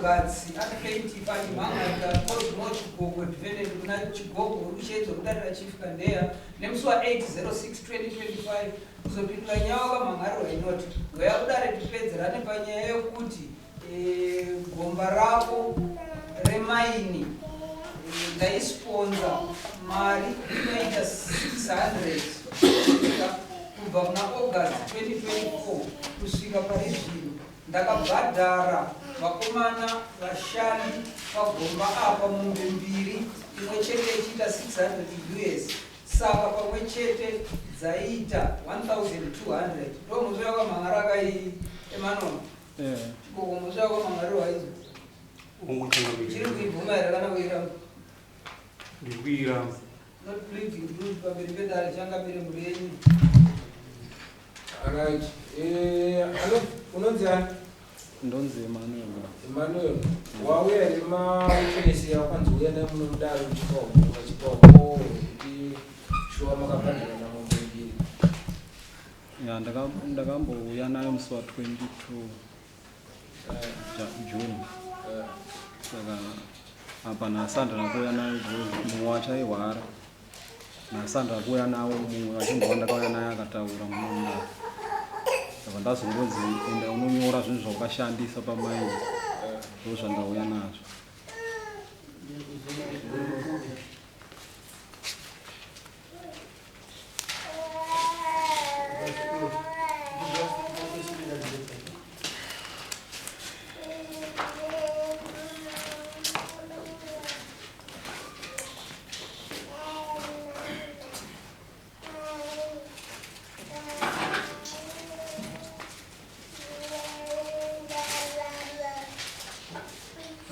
Gatsi ari plaintiff achimhan'arira Cosmo Chigogo defendant kuna Chigogo uri kusheedzwa kudare raChief Kandeya nemusi wa 8/06/2025 kuzopindura nyaya wakamhan'arirwa inoti Huya kudare tipedzerane panyaya yekuti eh, gomba rako remaini eh, ndaisponza mari inoita 600 kubva muna August 2024 kusvika pari zvino Ndakabhadhara vakomana vashandi pagomba apa mombe mbiri, imwe chete ichiita 600 us saka pamwe chete dzaiita 1200. Ndomhosva yakamhan'ara kai Emmanuel? Eh. Chikoko mhosva yakamhan'arirwa idzo. Chiri kuibvuma here kana kuiramba? Ndiri kuiramba. Not pleading guilty pamberi pedare changamire mhuri yenyu. Right. Eh, ano unonzi ani? Ndonzi Emmanuel. Emmanuel. Wauya here mawitness yakwanzi uya naye muno mudare uchipa uchipa kuti shuwa makabhadhara namombe mbiri. Ya ndakambouya nayo musi wa 22 June. Saka apa nhasi handina kuuya nayo because mumwe wacho airwara. Nhasi handina kuuya nawo mumwe wacho ndakauya naye akataura muno Saka ndazongonzi enda unonyora zvinhu zvawakashandisa pamaini. Ndozvandauya nazvo.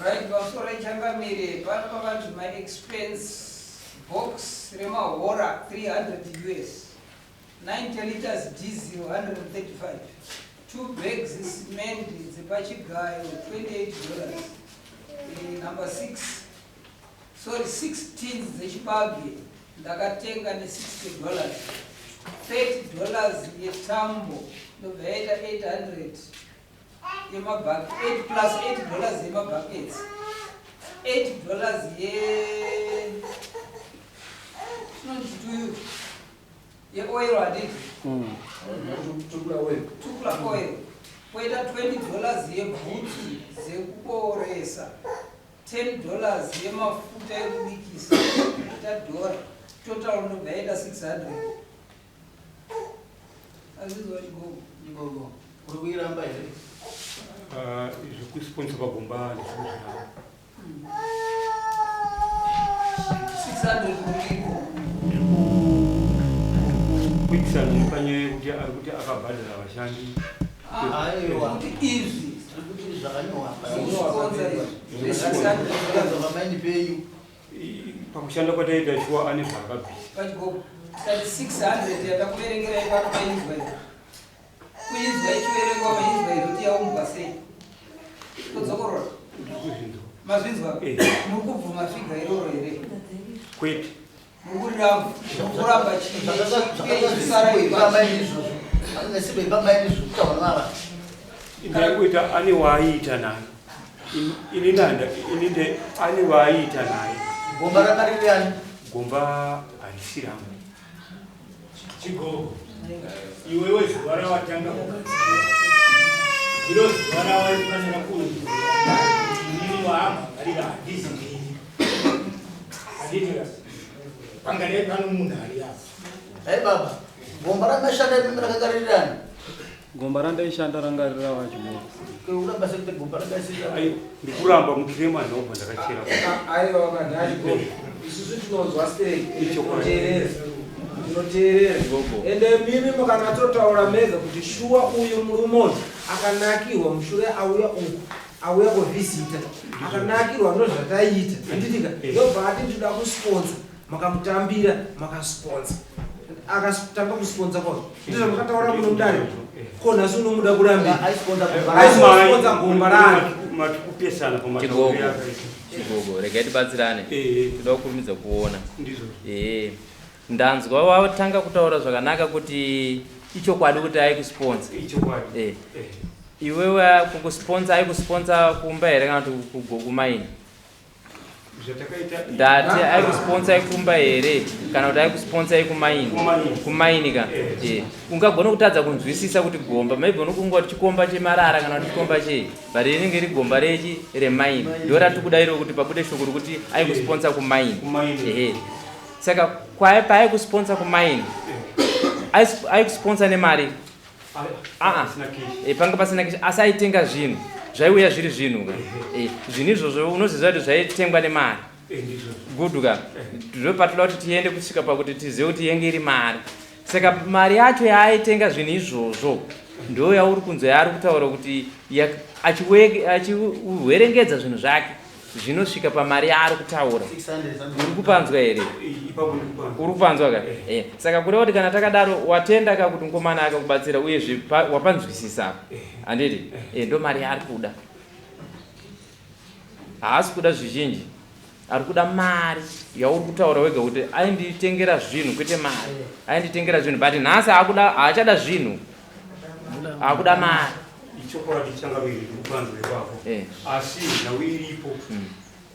Right, pamusoro ichangamire pano pakanzi my expense Box remahora 300 us, 90 litres diesel 135, two bags cement dzepachigayo 28 dollars, eh, number 6 sorry 6 tins dzechibage ndakatenga ne 60 dollars, 30 dollars yetambo ndobva yaita 800 yemabhaki 8 plus 8 dollars yemabuckets 8 dollars ye chinonzi tuyu yeoil handiti tukula oil poita 20 dollars yebhutsu dzekubooresa 10 dollars yemafuta ekubikisa ita dhora total ndobva yaita 600 Azvizwa chigogo. Chigogo. Uri kuiramba here? Ah, zvekusponsor pagomba ndizvo 600 muripo. Kuikisana nepanyaya yekuti ari kuti akabhadhara vashandi. Aiwa. Kuti izvi Tiri kuti zvakanyorwa apa. zvekusponsor izvi. Zve 600. Zvakanyorwa pamaini penyu. Pakushanda kwataita shuwa ane zvaakabvisa. Pachigogo tati 600 yatakuverengerai pano mainzwa here? Kuinzwa ichiverengwa mainzwa here kuti yaumbwa sei? Kudzokorora. Ndikuzvinzwa. Mazvinzwa? Eh. Muri kubvuma figa iroro here? Kwete. Muri kuriramba. Muri kuramba Zvakasara izvozvo. Ndaikuita ane waaiita naye. Ini ndanda ini nde ane waaiita naye. Gomba ranga riri ani? Gomba harisi rangu. Chigogo. Iwewe zuva rawatanga kugadzira. Ndiro zuva rawaifanira kunzi inini waamhangarira handizi ndini. Handiti ka? Pangarei pano munhu ari apa. Hai baba, gomba ramashanda imi rakanga riri ani? Gomba randaishanda ranga riri ravaChimoro. Kuramba sekuti gomba ranga risiri ravo. Aiwa, ndikuramba mukirema ndobva ndakachera. Aiwa kana Chigogo. Isusu tinonzwa stereki Ichokwadi. tinoteerera. Tinoteerera. Chigogo. Ende mimi mukanatsotaura mega kuti shuwa uyu murume uyu akanakirwa mushure auya uku auya kovhizita akanakirwa nozvataiita handitika ndobva ati ndinoda kusponsa makamutambira makasponsa akatanga kusponsa kwazvo ndizvo makataura muno mudare ko nhasi unomuda kurambira aisponsa gomba rake matikupesana Chigogo. Chigogo, regai tibatsirane. Toda kukurumidza kuona. Ndizvo. Eh. Ndanzwa watanga kutaura zvakanaka kuti ichokwadi kuti aikusponsa. Ichokwadi. Eh. Iwewe kukusponsa aikusponsa kumba here kana kuti kumaini? Ndati aikusponsa kumba here kana kuti aikusponsa kumaini? Kumaini ka. Eh. Ungagona kutadza kunzwisisa kuti gomba maybe unokunga kuti chikomba chemarara kana kuti chikomba chei but rinenge riri gomba rechi remaini ndo ratikuda iro kuti pabude shoko rokuti aikusponsa kumaini. Ehe. Saka paaikusponsa kumaini aikusponsa nemari aa e, panga pasina cash asi aitenga zvinhu zvaiuya zviri zvinhu ka e, zvinhu izvozvo unoziva kuti zvaitengwa nemari Eh, good ka ndo patoda kuti tiende kusvika pakuti tizive kuti yenge iri mari saka mari yacho yaaitenga zvinhu izvozvo ndo yauri kunzwa yaari kutaura kuti achiwerengedza zvinhu zvake zvinosvika pamari yaari kutaura. Uri kupanzwa here? Uri kupanzwa ka? Eh. Saka kureva kuti kana takadaro watenda ka kuti mukomana akakubatsira uyezve wapanzwisisa apa. Handiti? Eh, ndo mari yaari kuda. Haasi kuda zvizhinji. Ari kuda mari yauri kutaura wega kuti ainditengera zvinhu kwete mari. Ainditengera zvinhu but nhasi akuda haachada zvinhu. Akuda mari. Ichokwadi changamire ndikupanzwa ipapo eh. Asi nhau iripo hmm.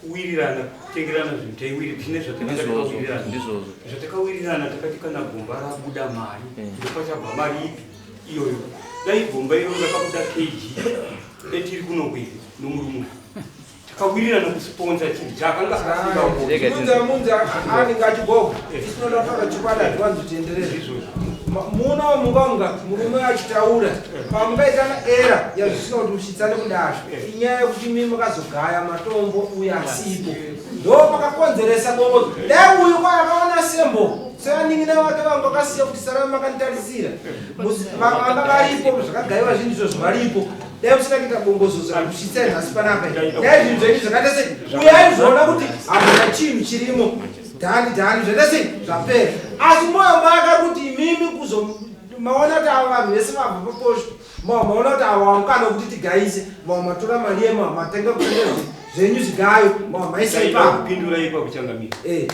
Kuwirirana kutengerana zvinhu taiwiri tine zvatakawirirana ndizvozvo zvatakawirirana takati kana gomba rabuda mari eh. ndopachabva mari ipi iyoyo dai gomba iro rakabuda kg etiri kunokwiri nomurume takawirirana kusponsa chinhu chaakanga asingamunza munza anenge achigogo isinoda kutaura chokwadi hatiwanzotenderera izvozvo muno mungamunga murume achitaura pamungaitana era yazvisina kuti musvitsane kudaro inyaya yekuti mi makazogaya matombo uyo asipo ndo pakakonzeresa bongozo dai uyu kwa akaona sembo sevanin'ina vake vangu vakasiya kuti sarama makanditarisira vanga varipo zvakagaiwa zvinhu izvozvo varipo dai usina kuita bongozozo rakusvitsai nhasi panapa dai zvinhu zvenyu zvakaita sei uyo aizoona kuti hamuna chinhu chirimo dhani dhani zvaita sei zvapera asi moyo make ari kuti imimi kuzo maona kuti ava vanhu vese vabva paposho mava maona kuti ava wamukana wekuti tigaise mava matora mari yema matenga kutenga zvenyu zvigayo mava maisa ipapo kupindura ipapo changamire eh.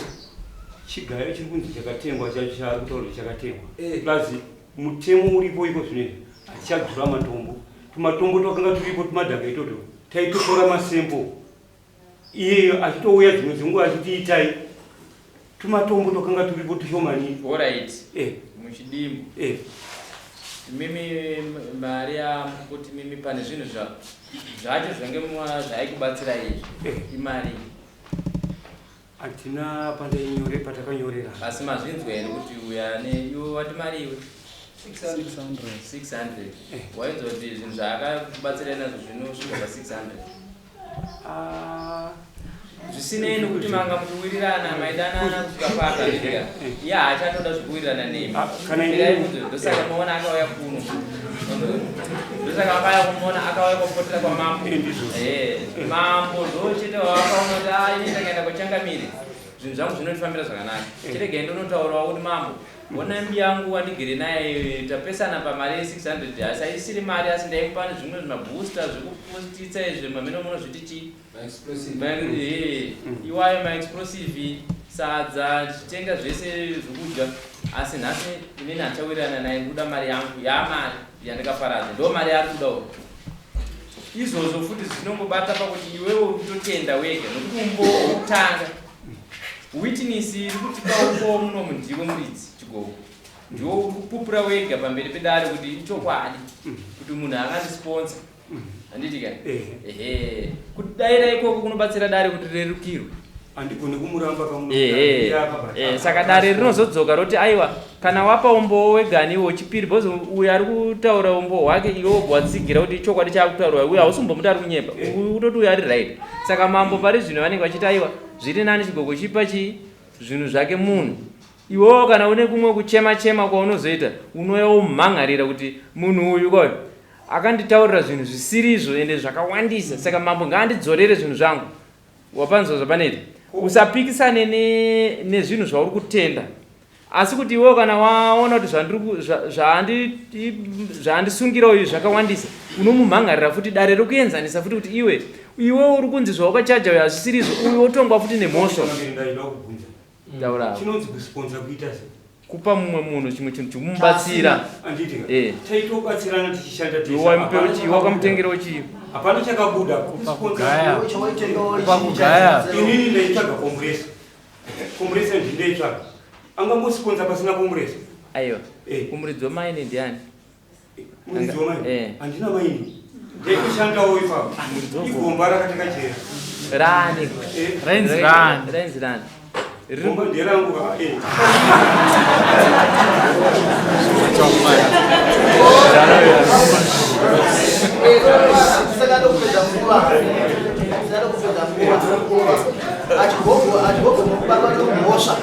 Chigayo chiri kunzi chakatengwa chacho chaari kutaura kuti chakatengwa eh. Plus mutemo uripo iko zvino hatichadzura matombo tumatombo twakanga turipo tumadhaka itoto taitotora masempo iyeyo achitouya dzimwe dzenguva achiti itai tumatombo twakanga turipo tushomani. Alright. Eh. Muchidimbu. Eh. Mimi mari yamukuti mimi pane zvinhu zvacho zvange zvaikubatsira izvi eh. Imari. Hatina pandainyore patakanyorera. Asi mazvinzwa here kuti uya ane iwe wati mari iwe? 600. 600. Eh. Wainzwa kuti zvinhu zvaakakubatsirai nazvo zvinosvika pa 600. Ah. Zvisinei nokuti manga muchiwirirana maidanana kusvika paka eh, eh. Iye haachatoda zvekuwirirana nemi. Ah, kana ini ndosaka maona akauya kuno. Ndosaka akauya kumuona akauya kupotera kwamambo. Eh, eh, mambo ndochete wakaona kuti ah, ini ndakaenda kwachangamire zvinhu zvangu zvinondifambira zvakanaka. Eh. Chiregai ndonotaurawo kuti mambo ona mbi yangu wandigere naye tapesana pamari ye 600 asi aisiri mari asi ndaimupa nezvimwe zvimabooster zvekupustitsa izvi mamene munozviti chii iwayo maexplosive sadza ndichitenga zvese zvokudya asi nhasi inini handichawirirana naye ndikuda mari yangu yamari yandakaparadza ndo mari yaari kudawo izvozvo futi zvinongobata pakuti iwewe utotenda wega nokuti umbowo wekutanga witness iri kutipa umbowo munomu ndiwe muridzi chigogo ndiwo uri kupupura wega pamberi pedare kuti ichokwadi kuti munhu akandisponsa handiti ka ehe kudaira ikoko kunobatsira dare kuti rirerukirwe Handigoni kumuramba Ehe. Eh, saka dare rinozodzoka roti aiwa kana wapa umbowo wegani iwe wechipiri because uyu ari kutaura umbowo hwake iwe wobva watsigira kuti chokwadi chaakutaurwa uyu hausi kumbomuti ari kunyepa uyu kutoti uyu ari right saka mambo pari zvino vanenge vachiti aiwa zviri nani chigogo chipa chii zvinhu zvake munhu iwewo kana une kumwe kuchema chema kwaunozoita unouya womhan'arira kuti munhu uyu kwayo akanditaurira zvinhu zvisirizvo ende zvakawandisa saka mambo ngaandidzorere zvinhu zvangu Wapanzwa zvapanoita? Usapikisane nezvinhu zvauri kutenda asi kuti iwewo kana waona kuti zvaandisungira uyu zvakawandisa unomumhangarira futi dare rokuenzanisa futi kuti iwe iwe uri kunzi zvawakachaja uyu hazvisirizvo uyu wotongwa futi nemhosva. Taura. Chinonzi kusponsa kuita sei? Kupa mumwe munhu chimwe chinhu chikumubatsira. Handiti ka? Eh. Taitobatsirana tichishanda tese. Iwe waimupe Hapana uchi, chakabuda. wakamutengera uchi. Hapana chakabuda. Pakugaya. Chawaitengawo Pakugaya. Inini ndaitsvaga compressor. Compressor ndini ndaitsvaga. Angangosiponza pasina compressor. Aiwa. Eh. Kumuridzi wemaini ndiani? Muridzi wemaini. Eh. Handina maini. Ndaitoshandawo ipapo. Igomba rakatakachera. Rani. Eh. Rainzi rani. Rainzi rani. Riri Gomba nderangu ka. Eh. Tisakada kupedza nguva. Tisakada kupedza nguva. Achigogo achigogo mukubatwa nemhosva.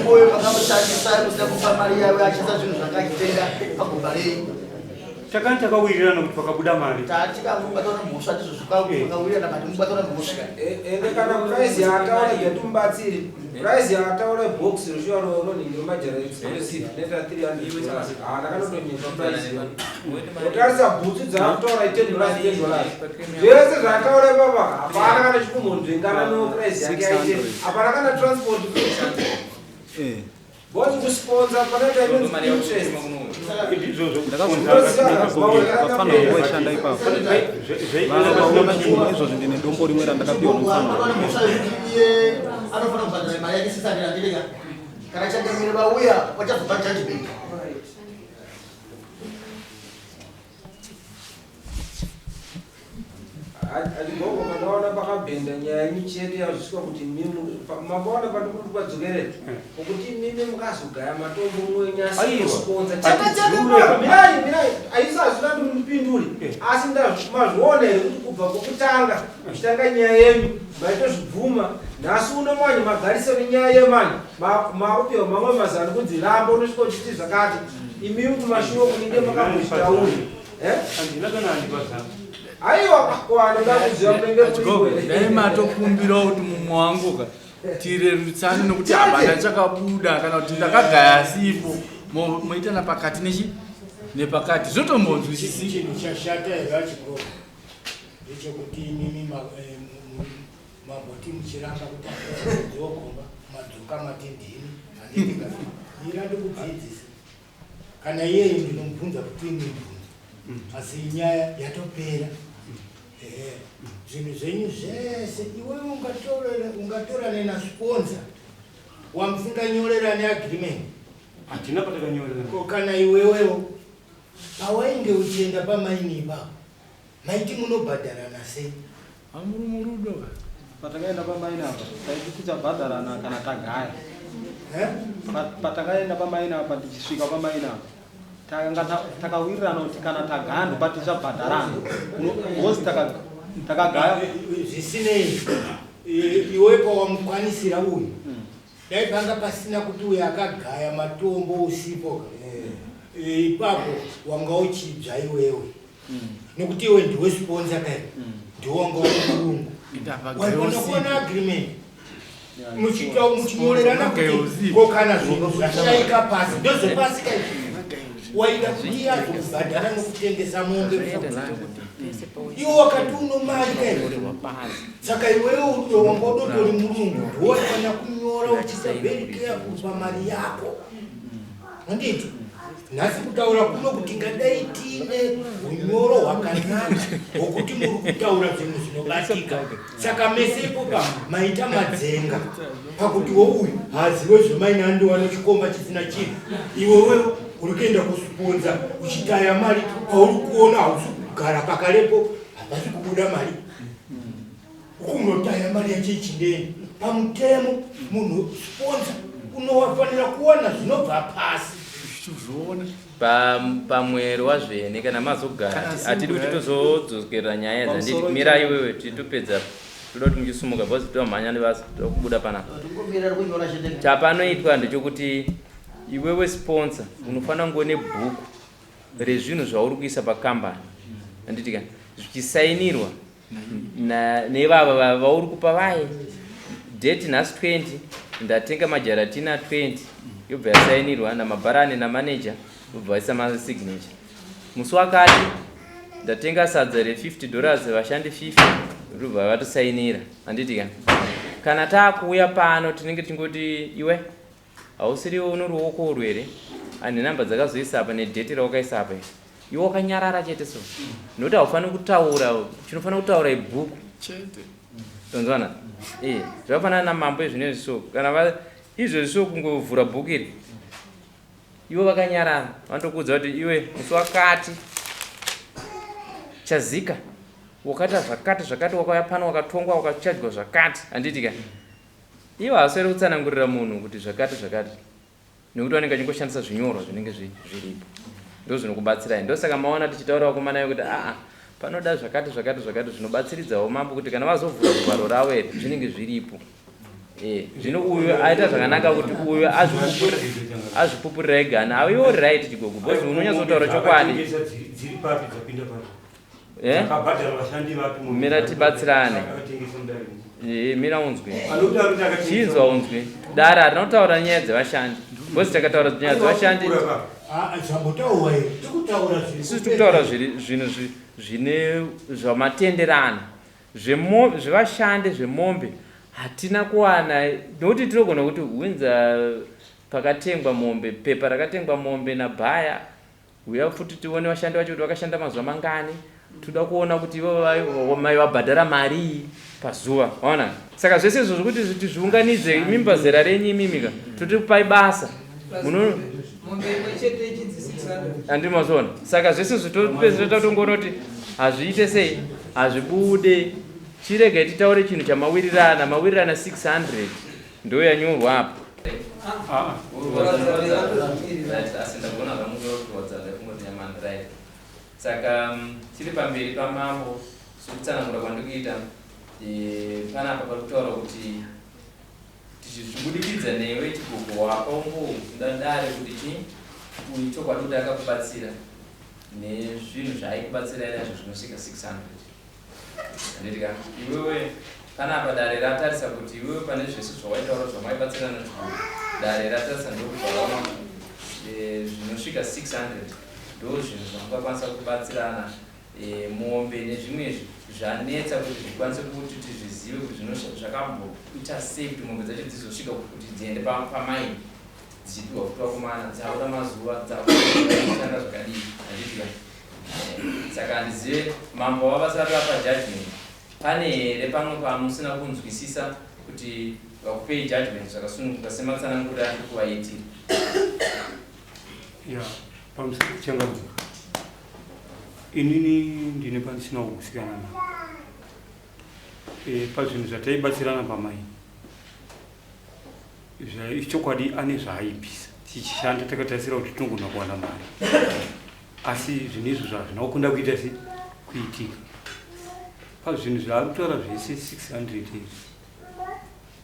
Moyo makamushandisa musina kupa mari yavo achiisa zvinhu zvakachitenga pagomba renyu. Takanga takawirirana kuti pakabuda mari. Tatikangobatwa nemhosva ndizvo zvakawirirana but mubatwa nemhosva. Ende kana price yaataura yatumubatsiri price yaataura box reshuwa ronhingi romajara explosive neta 300 dollars haana kanotonyepa price iyo utarisa bhutsu dzaakutaura 10 dollars 10 dollars zvese zvaataura ipapa hapana kana chikumbonzvengana no price yake yaite hapana kana transport Eh. Boti kusponsa panoita inonzi interest. Ndizvozvo. Vafana vangu vaishanda ipapo vaona chuma izvozvo ndine dombo rimwe randakapiwa Chigogo nomufana anobatwa nemhosva yekuti iye anofanira kubhadhara mari yake 600 andirega. Kana changamire vauya vachazopa judgment. Achigogo pandaona pakabhenda nyaya yenyu chete yazvisvika kuti imimi makaona pandikuti padzokerera pokuti imimi mukazogaya matombo Aiwa. mwenyasiponza Atidzure. mirai mirai aisazvina kuti mupindure asi mazviona here kuti kubva kwokutanga muchitanga nyaya yenyu maitozvibvuma nhasi uno manje magarise nenyaya yemanje makupiwa mamwe mazano kunzi ramba unosvika uchiti zvakati imimi kumashure kunenge makambozvitaura. Eh? Handina kana handipazana. Aiwa, kwanoda kuziva munenge Achigogo, muripo dai here. matokumbirawo kuti mumwe wangu ka tirerutsane nokuti hapana chakabuda kana kuti ndakagaya sipo moitana pakati nechi nepakati zvotombonzwisisika. Chinhu chashata here achigogo ndechekuti imimi mamboti muchiramba kuti dzogomba madzoka mati ndini handiti ka ira ndikudzidzisa kana iyeyo ndinomubvunza kuti imibvunzo asi nyaya yatopera. Ehe, zvinhu zvenyu zvese iwewe ungatorane nasponsa wamusinganyorerane agreement. Hatina patakanyorerana. Ko kana iwewewo pawainge uchienda pamaini ipapo maiti munobhadharana sei? Amuri murudo ka. Patakaenda pamaini apa taiti tichabhadharana kana tagaya. Eh? Patakaenda pamaini apa tichisvika pamaini apa takanga takawirirana kuti kana tagaya ndopatichabhadharana. Because takagaya Zvisinei iwe pawamukwanisira uyu dai panga pasina kuti uyu akagaya matombo usipo ka. Ipapo wanga uchibva iwewe nekuti iwe ndiwe sponsor kai ndiwe wanga uri murungu waigona kuona agreement muchiita muchinyorerana kuti ko kana zvinhu zvashaika pasi ndozvepasi kai waida kuti azokubhadhara nokutengesa mombe iwe wakati uno mari kai saka iwewe wanga udotori murungu ndiwe waifana kunyora uchiita very careful pamari yako handiti nhasi kutaura kuno kuti ngadai tiine unyoro hwakanaka hwokuti muri kutaura zvinhu zvinobatika saka mese ipopa maita madzenga pakuti wouyu haaziwe zvemaina andowana chikomba chisina chinhu iwewe uri kuenda kusiponza uchitaya mari pauri kuona hausi kugara pakarepo hapasi kubuda mari ukunotaya mari yacho ichindeni pamutemo munhu sponsa unowafanira kuwana zvinobva pasi Zvoona. Pamwero wazvene kana mazogara Kana hatidi kuti simba. tozodzokera nyaya dzanditi Pamusoro mirai iwewe titopedza toda kuti muchisumuka because tomhanya nebasa toda kubuda panapa. Tingomira kunyora chete. Chapanoitwa ndechekuti iwewe sponsor unofanira kunge une bhuku rezvinhu zvauri kuisa pakambani handiti ka zvichisainirwa nevava vauri kupa vaye date nhasi 20 ndatenga majaratina 20 yobva yasainirwa namabharani namanager yobva vaisa masignature musi wakati ndatenga sadza re50 dollars vashandi 50 robva vatosainira handiti ka kana taakuuya pano tinenge tingoti iwe Hausiriwe une ruoko urwu here? Ane namba dzakazoisa apa nedheti rawakaisa apa iri. Iwe wakanyarara chete so. Nokuti haufaniri kutaura, chinofanira kutaura ibhuku. Chete. Tonzwana? Eh, zvakafanana namambo izvinezvi so. Kana va izvezvi so kungovhura bhuku iri. Ivo vakanyarara, vanotokuudza kuti iwe musi wakati chazika wakaita zvakati zvakati wakauya pano wakatongwa wakachajwa zvakati handiti ka ivo havaswere kutsanangurira munhu kuti zvakati zvakati nekuti vanenge vachingoshandisa zvinyorwa zvinenge zviripo ndo zvinokubatsirai ndosaka maona tichitaura vakomana kuti aa panoda zvakati zvakati zvakati zvinobatsiridzawo mambo kuti kana vazovhura gwaro ravo here zvinenge zviripo Eh, zvino uyu aita zvakanaka kuti uyu azvipupurira ega ana auyo uri right chigogo because unonyatsotaura chokwadi eh? mira tibatsirane eh, mira unzwe chinzwa unzwe dare harina kutaura nyaya dzevashandi because takataura nyaya dzevashandi ah, isusu tikutaura zvinhu zvine zvamatenderana Zvevashandi zvemombe hatina kuwana nokuti tinogona kuti hwinza pakatengwa mombe pepa rakatengwa mombe nabhaya huya futi tione vashandi vacho kuti vakashanda mazuva mangani toda kuona kuti ivo mai vabhadhara marii pazuva waona saka zvese izvo zvekuti tizviunganidze imimi pazera renyu imimika toti kupai basa muno Andiri mazviona saka zvese zvitopedzisira tatongoona kuti hazviite sei hazvibude chiregai titaure chinhu chamawirirana mawirirana 600 ndo yanyorwa apa ah. Saka tiri pamberi pamambo sokutsanangura kwandikuita eh, panapa pari kutaura kuti Tichizvibudikidza newe chigogo wapa umboo kuda dare kuti chii uyu chokwadi kuti akakubatsira nezvinhu zvaaikubatsirai nazvo zvinosvika 600 handiti ka iwewe panapa dare ratarisa kuti iwewe pane zvese zvawaitaura zvamaibatsirana chigogo dare ratarisa ndokubva raona eh, zvinosvika 600 ndo zvinhu zvamungakwanisa kubatsirana E, mombe nezvimwe izvi zvanetsa kuti zvikwanise kuti tizvizive kuti zvakamboita sei kuti mombe dzacho dzizosvika kuti dziende pamaini dzichipiwa kuti vakomana dzakuda mazuva dzakushanda zvakadii handitika e, saka handizive mambo wavasati vapa judgment pane here pamwe pamusina kunzwisisa kuti vakupei judgment zvakasununguka sematsananguriro andiri kuvaitira ya pamusoro changamira Inini ndine pandisina kugutsikana napo e, pazvinhu zvataibatsirana pamai ichokwadi ane zvaaibvisa tichishanda takatarisira kuti tinogona kuwana mari asi zvinhu izvo zvazvina kukunda kuita se kuitika pazvinhu zvaari kutaura zvese 600 izvi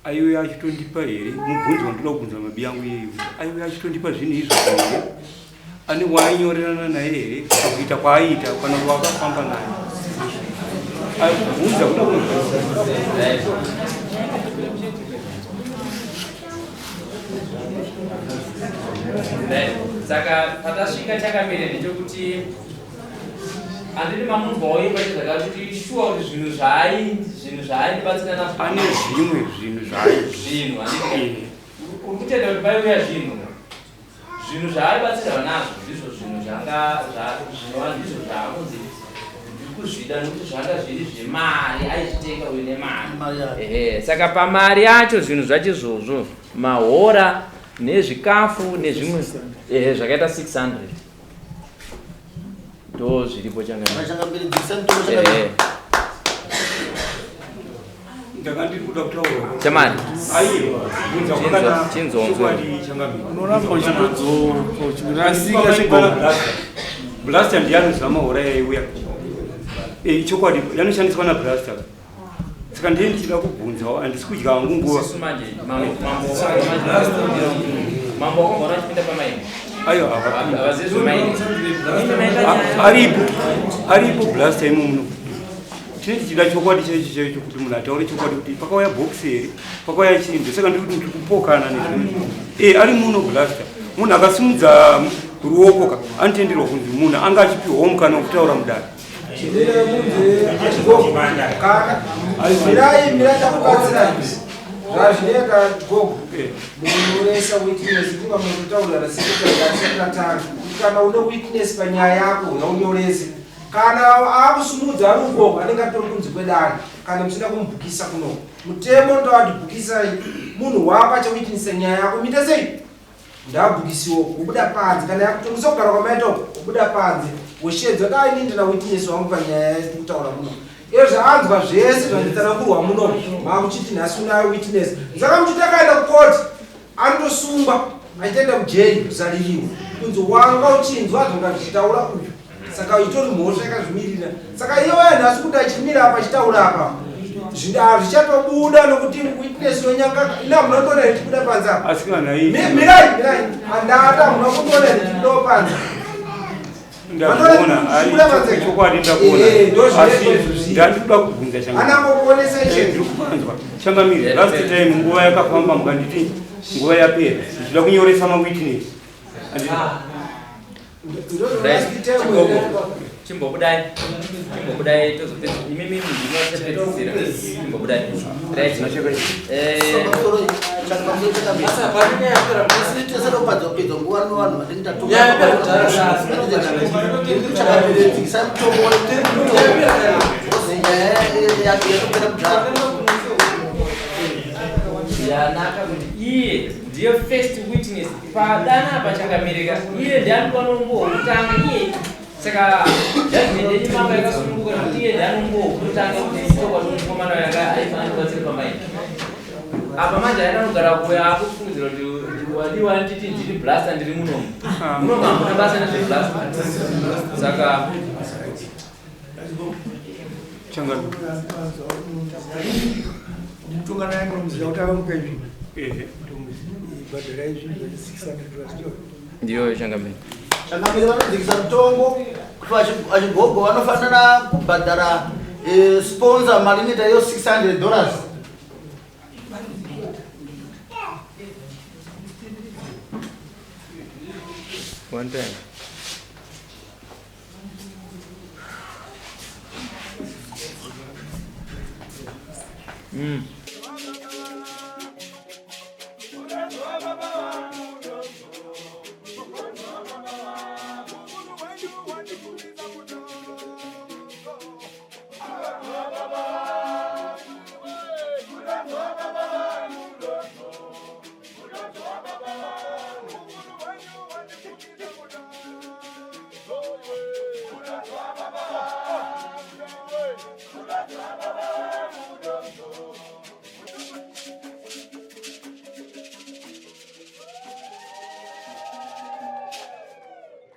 Aiwe achitondipa here mubvunzo wandinoda kubvunza mabi yangu iyeyu kuti aiwe achitondipa zvinhu izvo here ane waainyorerana naye here pakuita kwaaiita kana kuti wakafamba naye aikubvunza kuda kunzwa Saka patasvika chakamire ndechekuti Handiti mamunzwawo iye pache zvakare kuti shuwa kuti zvinhu zvaai zvinhu zvaaindibatsira nazvo ane zvimwe zvinhu zvaai zvinhu handiti uri kutenda kuti paiuya zvinhu zvinhu zvaaibatsirwa nazvo ndizvo zvinhu zvanga zvinova ndizvo zvaakunzi ndiri kuzvida nokuti zvanga zviri zvemari aizvitenga uyu nemari ehe saka pamari yacho zvinhu zvacho izvozvo mahora nezvikafu nezvimwe ehe zvakaita 600 ndo zviripo changamire chamani chinzonzwe unoramba uchitodzoka uchirasika chigogo blaster ndiye anoziva mahora yaiuya eh, chokwadi yanoshandiswa nablaster saka ndiye ndichida kubvunzawo handisi kudya hangu nguva ayo aripo aripo blaster imo muno tine tichida chokwadi chaicho chaicho kuti munhu ataure chokwadi kuti pakauya box here pakauya chii ndosaka ndiri kuti ndiri kupokana nezvinhu e ari muno blaster munhu akasimudza ruoko ka anotenderwa kunzi munhu anga achipiwawo mukana wekutaura mudare Mirai, mirai takubatsirai. Zvazvineka gogo mukunyoresa witness kunga munotaurira sekutanga kana une witness panyaya yako yaunyorese kana akusumudza ari ukoko anenge atori kunzi kwedare kana musina kumubhukisa kuno mutemo ndowati bhukisai munhu wako achawitnessa nyaya yako mite sei ndabhukisiwo wobuda panze kana yakutongesa kugara kwamaita uko wobuda panze woshedzwa dai ini ndina witness wangu panyaya yekutaura muno ezvo anzwa zvese zvanditsanangurwa muno makuchiti nhasi unayo witness saka muchiti akaenda kukoti anotosungwa achitoenda kujeri kusaririwa kunzi wanga uchinzwa zvanga zvichitaura uyu saka itori mhosva yakazvimirira saka iye waya nhasi kuti achimira apa achitaura apa zvichatobuda nokuti witness wenyanga ina hamuna kutoona here chibuda panze apa mirai mirai handata hamuna kutoona here chibudawo panze ndakuona chokwadi ndakuona asi ndandikuda kubvunza chanangokuonesa ndiri kupanzwa changamire last time nguva yakafamba mukanditi nguva yapera ndichida kunyoresa mawitness Chimbobudai, chimbobudai tozopedza. Imimi ndinotopedzisira. Chimbobudai. Right. Eh, yanaka kuti iye ndiye first witness padana apa changamirika iye ndiye anokuwa nombowo kutanga iye saka judgment yenyu manga yakasununguka nokuti iye ndiye anombowo kutanga kuti chokwadi mukomana uyo anga aifanira kubatsira pamai apa manje aenda kugara kuya akufungidzira kuti wadiwa nditi ndiri blaster ndiri munomu munomu hamuna basa nezveblaster saka Mutunga naye munomuziva kuti ava mupenyu. Ehe. Bhadharai zvinhu zvacho 600 dollars ndiyo. Ndiyo changamire. Changamire vanodzikisa mutongo kuti vachigogo vanofanira kubhadhara eh, sponsor mari inoita iyo 600 dollars. One time. Mm.